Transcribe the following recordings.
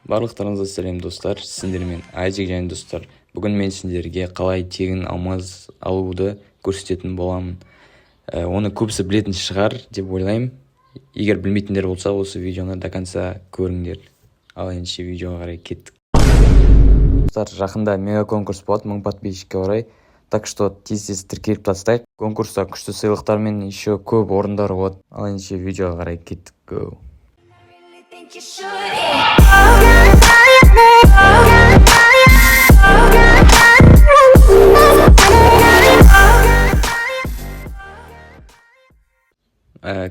Барлықтарыңызға сәлем, достар! Сіздермен Айзек. Және, достар, бүгін мен сендерге қалай тегін алмаз алуды көрсететін боламын. Оны көбісі білетін шығар деп ойлаймын. Егер білмейтіндер болса, осы видеоны до конца көріңдер. Ал ендеше видеоға қарай кеттік. Достар, жақында мега конкурс болады 1000 подписчикке орай, так что тез тез тіркеліп тастайық. Конкурста күшті сыйлықтар мен еще көп орындар болады. Ал ендеше видеоға қарай кеттік, go! Really think you should. Oh, oh, oh.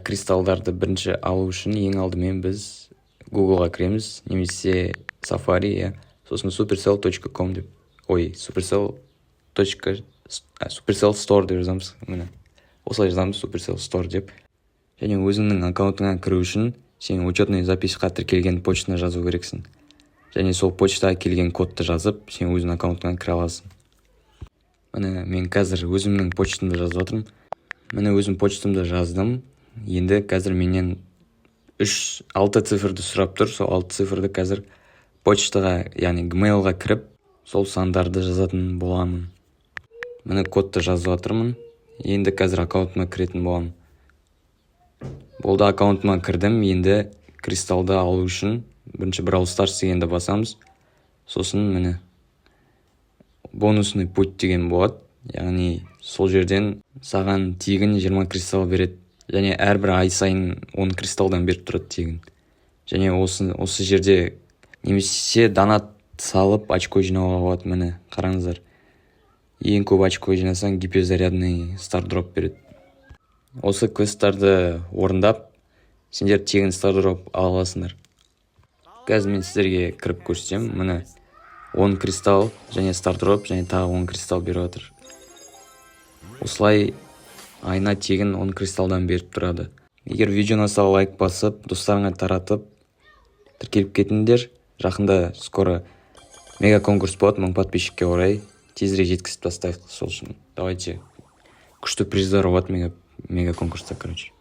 Кристалдарды бірінші алу үшін ең алдымен біз Гуглға кіреміз немесе Safari, иә, сосын supercell.com деп, ой, supercell точка, Supercell Store деп жазамыз. Міне, осылай жазамыз, Supercell Store деп. Және өзіңнің аккаунтыңа кіру үшін сен учетный запись қа тіркелген почтаны жазу керексің және сол почтаға келген кодты жазып, сен өзіңнің аккаунтыңа кіре аласың. Міне, мен қазір өзімнің почтамды жазып жатырмын. Міне, өзім почтамды жаздым. Енді қазір менен үш алты цифрды сұрап тұр. Сол алты цифрды қазір почтаға, яғни Gmailға кіріп, сол сандарды жазатын боламын. Міне, кодты жазып жатырмын. Енді қазір аккаунтыма кіретін боламын. Болды, аккаунтыма кірдім. Енді кристалды алу үшін бірінші Brawl Stars дегенді басамыз. Сосын, міне, «Бонусный путь» деген болады, яғни сол жерден саған тегін 20 кристалл береді және әрбір ай сайын 10 кристалдан беріп тұрады тегін. Және осы жерде немесе донат салып, очко жинауға болады. Міне, қараңыздар, ең көп очко жинасаң, гиперзарядный стардроп береді. Осы квесттарды орындап, сендер тегін стардроп ала аласыңдар. Қазір мен сіздерге кіріп көрсетемін. Міне, 10 кристалл және стардроп және тағы 10 кристалл беріп жатыр. Осылай айына тегін 10 кристалдан беріп тұрады. Егер видео ұнаса, лайк басып, достарыңа таратып, тіркеліп кетіңдер. Жақында, скоро мега конкурс болады 1000 подписчикке орай. Тезірек жеткізіп тастайық. Сол үшін давайте, күшті приздар болады мега конкурста, короче.